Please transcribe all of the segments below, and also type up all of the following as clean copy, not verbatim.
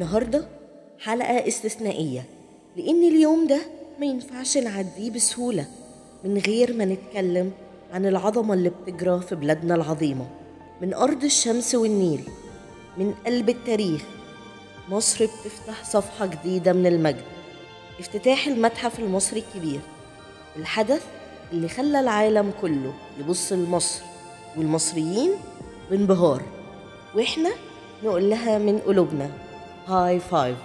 النهاردة حلقة استثنائية، لأن اليوم ده ما ينفعش نعديه بسهولة من غير ما نتكلم عن العظمة اللي بتجرى في بلادنا العظيمة. من أرض الشمس والنيل، من قلب التاريخ، مصر بتفتح صفحة جديدة من المجد. افتتاح المتحف المصري الكبير، الحدث اللي خلى العالم كله يبص لمصر والمصريين بانبهار، وإحنا نقول لها من قلوبنا high five.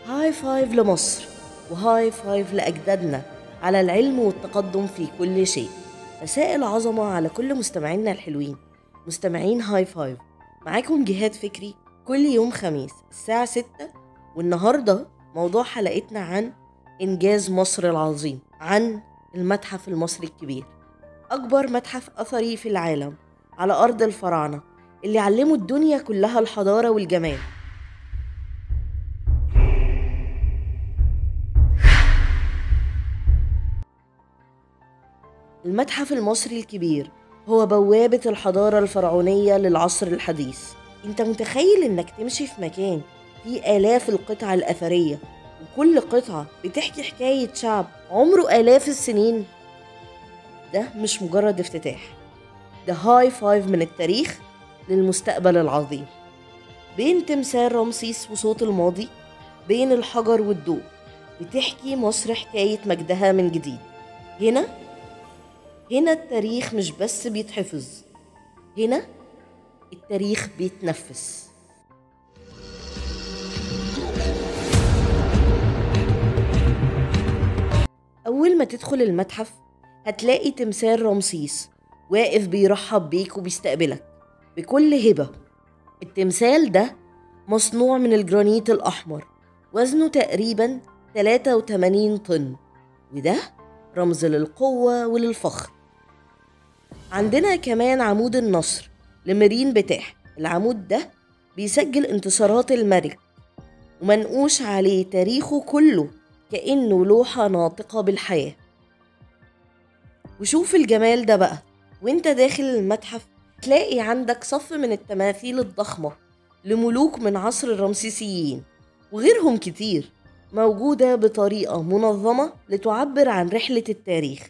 high five لمصر، و high five لأجدادنا على العلم والتقدم في كل شيء. مساء العظمة على كل مستمعينا الحلوين، مستمعين High Five. معاكم جهاد فكري كل يوم خميس الساعة 6، والنهاردة موضوع حلقتنا عن إنجاز مصر العظيم، عن المتحف المصري الكبير، أكبر متحف أثري في العالم على أرض الفراعنة اللي علموا الدنيا كلها الحضارة والجمال. المتحف المصري الكبير هو بوابة الحضارة الفرعونية للعصر الحديث. انت متخيل انك تمشي في مكان فيه آلاف القطع الأثرية، وكل قطعة بتحكي حكاية شعب عمره آلاف السنين؟ ده مش مجرد افتتاح، ده high five من التاريخ للمستقبل العظيم. بين تمثال رمسيس وصوت الماضي، بين الحجر والضوء، بتحكي مصر حكاية مجدها من جديد. هنا التاريخ مش بس بيتحفظ، هنا التاريخ بيتنفس. أول ما تدخل المتحف هتلاقي تمثال رمسيس واقف بيرحب بيك وبيستقبلك بكل هبة. التمثال ده مصنوع من الجرانيت الأحمر، وزنه تقريبا 83 طن، وده رمز للقوة وللفخر. عندنا كمان عمود النصر لمرين بتاح. العمود ده بيسجل انتصارات الملك، ومنقوش عليه تاريخه كله كأنه لوحة ناطقة بالحياة. وشوف الجمال ده بقى، وانت داخل المتحف تلاقي عندك صف من التماثيل الضخمة لملوك من عصر الرمسيسيين وغيرهم كتير، موجودة بطريقة منظمة لتعبر عن رحلة التاريخ.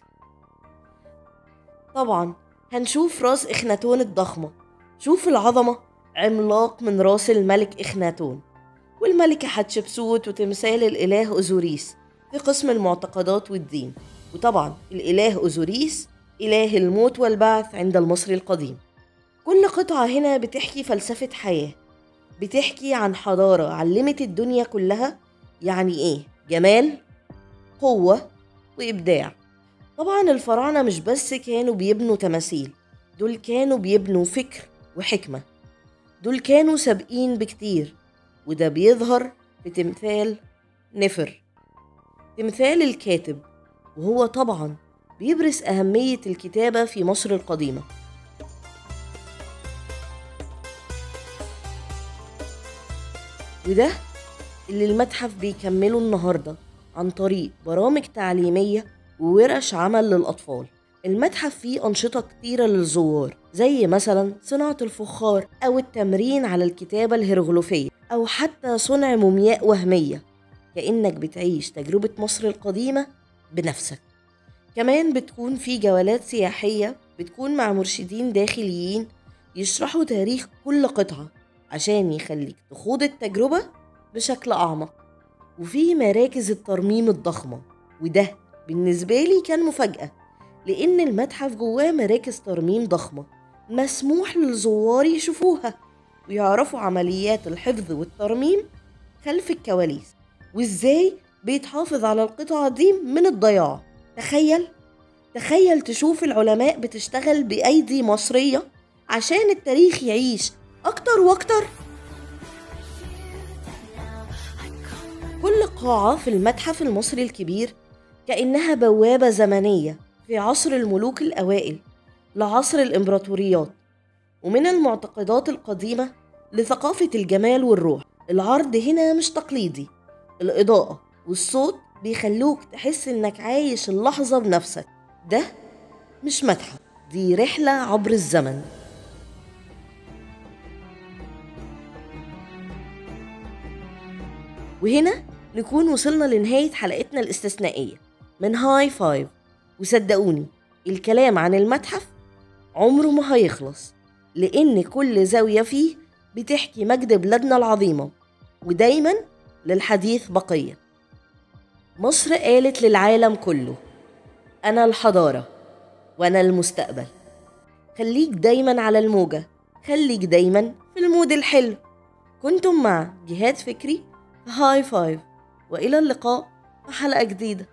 طبعا هنشوف راس إخناتون الضخمة، شوف العظمة، عملاق من راس الملك إخناتون، والملكة حتشبسوت، وتمثال الإله أوزوريس في قسم المعتقدات والدين. وطبعا الإله أوزوريس إله الموت والبعث عند المصري القديم. كل قطعة هنا بتحكي فلسفة حياة، بتحكي عن حضارة علمت الدنيا كلها يعني إيه جمال، قوة، وإبداع. طبعا الفراعنة مش بس كانوا بيبنوا تماثيل، دول كانوا بيبنوا فكر وحكمة، دول كانوا سابقين بكتير، وده بيظهر في تمثال نفر، تمثال الكاتب، وهو طبعا بيبرز أهمية الكتابة في مصر القديمة. وده اللي المتحف بيكمله النهاردة عن طريق برامج تعليمية وورش عمل للأطفال. المتحف فيه أنشطة كتيرة للزوار، زي مثلا صناعة الفخار، أو التمرين على الكتابة الهيروغليفية، أو حتى صنع مومياء وهمية، كأنك بتعيش تجربة مصر القديمة بنفسك. كمان بتكون في جولات سياحية بتكون مع مرشدين داخليين يشرحوا تاريخ كل قطعة عشان يخليك تخوض التجربة بشكل أعمق. وفي مراكز الترميم الضخمة، وده بالنسبة لي كان مفاجأة، لأن المتحف جواه مراكز ترميم ضخمة مسموح للزوار يشوفوها ويعرفوا عمليات الحفظ والترميم خلف الكواليس، وإزاي بيتحافظ على القطعة دي من الضياع. تخيل تشوف العلماء بتشتغل بأيدي مصرية عشان التاريخ يعيش أكتر وأكتر. كل قاعة في المتحف المصري الكبير كأنها بوابة زمنية في عصر الملوك الأوائل لعصر الإمبراطوريات، ومن المعتقدات القديمة لثقافة الجمال والروح. العرض هنا مش تقليدي، الإضاءة والصوت بيخلوك تحس إنك عايش اللحظة بنفسك. ده مش متحف، دي رحلة عبر الزمن. وهنا نكون وصلنا لنهاية حلقتنا الاستثنائية من هاي فايف، وصدقوني الكلام عن المتحف عمره ما هيخلص، لأن كل زاوية فيه بتحكي مجد بلادنا العظيمة، ودايما للحديث بقية. مصر قالت للعالم كله أنا الحضارة وأنا المستقبل. خليك دايما على الموجة، خليك دايما في ال mood الحلو. كنتم مع جهاد فكري في هاي فايف، وإلى اللقاء في حلقة جديدة.